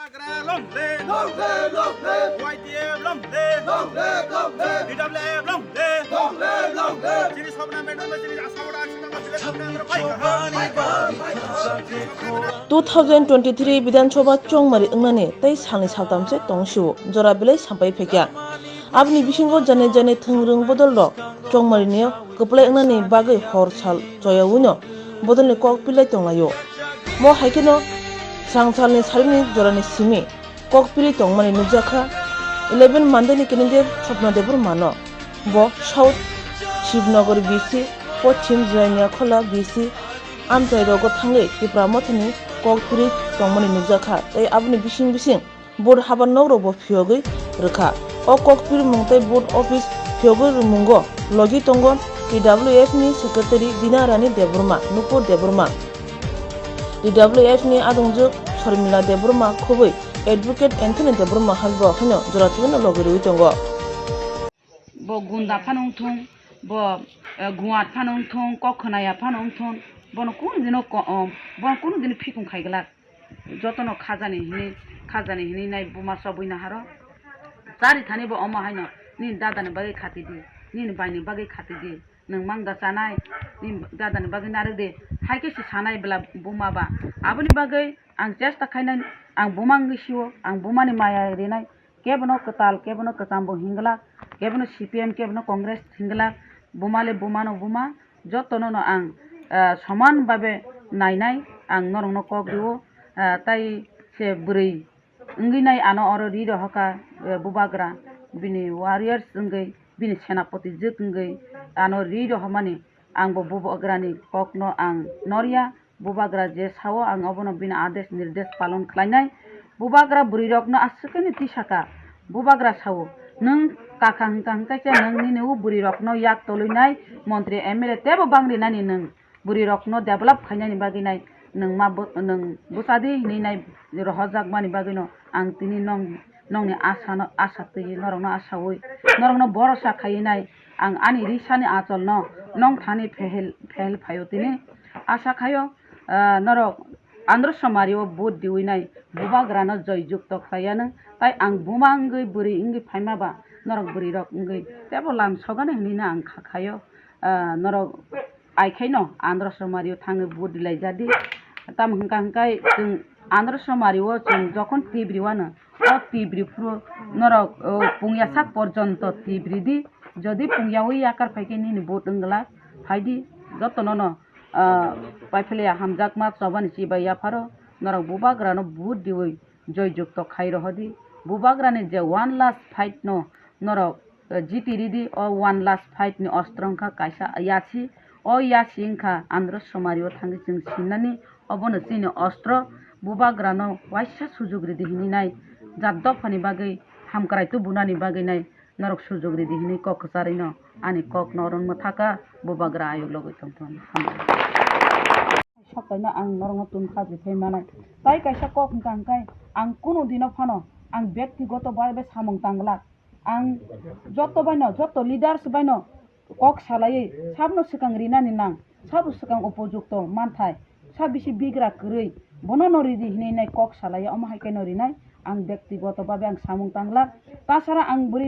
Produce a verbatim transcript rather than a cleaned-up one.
Bubagra long live! Long live, long live! Y T F long live! Long live, long live! D W F long live! Long live, long live! Chini Sabna Madam, chini Asawara, chini Sabna Madam, Two thousand twenty-three Bidhan Sabha chongmari wngnani tei salni saltam se tong sio jora belai sampai phaikha. Aboni bisingo jane jane thwngrwng bodol rok chongmari ni kwplai wngnani bagwi hor sal choya wino bodolni kok pilai tonglaio. Mo hai kheno srang salni sarini jorani simi kok pili tongmani nukjakha eleven Mandeni candidate Swapna Debbarmano. Bo South Shibnagar B C, Poschim Jaintiakhola B C amchai rogo thangwi Tipra Mothani kok pili tongmani nukjakha tei aboni bising bising vote habar nok rokbo phiyogwi rwkha. O kok pilmung tei vote office phiyogwi rwmungo logi tongo T W F ni secretary Dina Rani Debbarma, Nupur Debbarma, T W F ni adongjwk Sharmila Debbarma khobwi advocate Anthony Debbarma hai bo haino jora thwino logi rwwi tongo. Bo gunda phano wngthung, bo, eh, guat phano wngthung, kok khwnaya phano wngthung, bono kunu dino ko-, o, bono kunu dino phikung khai glak. Jotono khajani hinwi, khajani hinwi nai buma chobwi naharo. Chari thani bo omo haino, nini dadani bagwi khati di, nini baini bagwi khati di, nwng mangda chanai, nini dadani bagwi narwk di, hai khe se sanai bwla buma ba. Aboni bagwi ang chesta khainai, ang buma wngwi sio, ang bumani maya rinai, kebono kwtal, kebono kwcham bo hinglak, kebono C P M, kebono Congress hinglak, buma le bumano buma, jotono no ang, ah, soman babe nainai, ang norokno kok rio, ah, tai se bwrwi wngwi nai ano oro ri rohoka, eh, bubagra, bini warriors wngwi, bini senapoti jwk wngwi ano ri rohormani, ang bo bubagrani kokno ang norya, bubagra je sao ang obono bini ades nirdes palon khlainai. Bubagra bwrwi rokno aswkhe ni tisaka. Bubagra sao, "Nwng kakha hwnkha hwnkhe se nwng nini o bwrwi rokno yak tolwi nai, montri M L A tebo bangri nani nwng. Bwrwi rokno develop khainani bagwi nai nwng ma bo-, nwng bwchadi hinwi nai rohorjakmani bagwino ang tini nong, nongni asano, asa twi norokno asaui, norokno borosa khaiwi nai ang ani risani acholno nong thani phehel, phehel phaio tini." Asa khaio, ah, norok Andhra Somari o vote diwi nai bubagrano joy jukto khlaiya nwng, tai ang buma wngwi bwrwi wngwi phaima ba norok bwrwi rok wngwi tebo lam sogani hinwi no ang kha khaio, ah, norok ai khaino Andhra Somari o thangwi vote dilai jadi. Tamo hwnkha hwnkhe chwng Andhra Somari o chwng jokhon tibri wano, o tibri phuru norok, o, pungya sak porjonto tibri di. Jodi pungya wi yakar phai khe nini vote wng glak, phai di jotono no. Ah, paiphalya hamjakma chobani chibai yapharo norok bubagrano vote diwi joy jukto khai rohodi. Bubagrani je one last fight no norok, eh, jiti ridi, o one last fight ni ostro wngkha kaisa yasi. O yasi wngkha Andhra Somari o thangwi chwng sinani, obono chini ostro. Bubagrano waisa sujuk ridi hinwi nai, jat dophani bagwi hamkrai tubunani bagwi nai. Norok sujuk ridi hinwi kok kwcharwino ani kokno oro mwthaka bubagra ayuk logwi tongthun. Hambai. Soktaino ang norokno tun kha jethai manai. Tai kaisa kok hwnkha hwnkhe ang kunu dino phano ang byaktigoto bai bai samung tanglak. Ang joto baino, joto leaders baino kok salaiwi sabno swkang rinani nang, sabo swkang upojukto manthai, sa bisi bigra kwrwi, bono no ridi hinwi nai kok salaiya, omo hai khe no rinai ang byaktigoto babe ang samung tanglak. Tasara ang bwrwi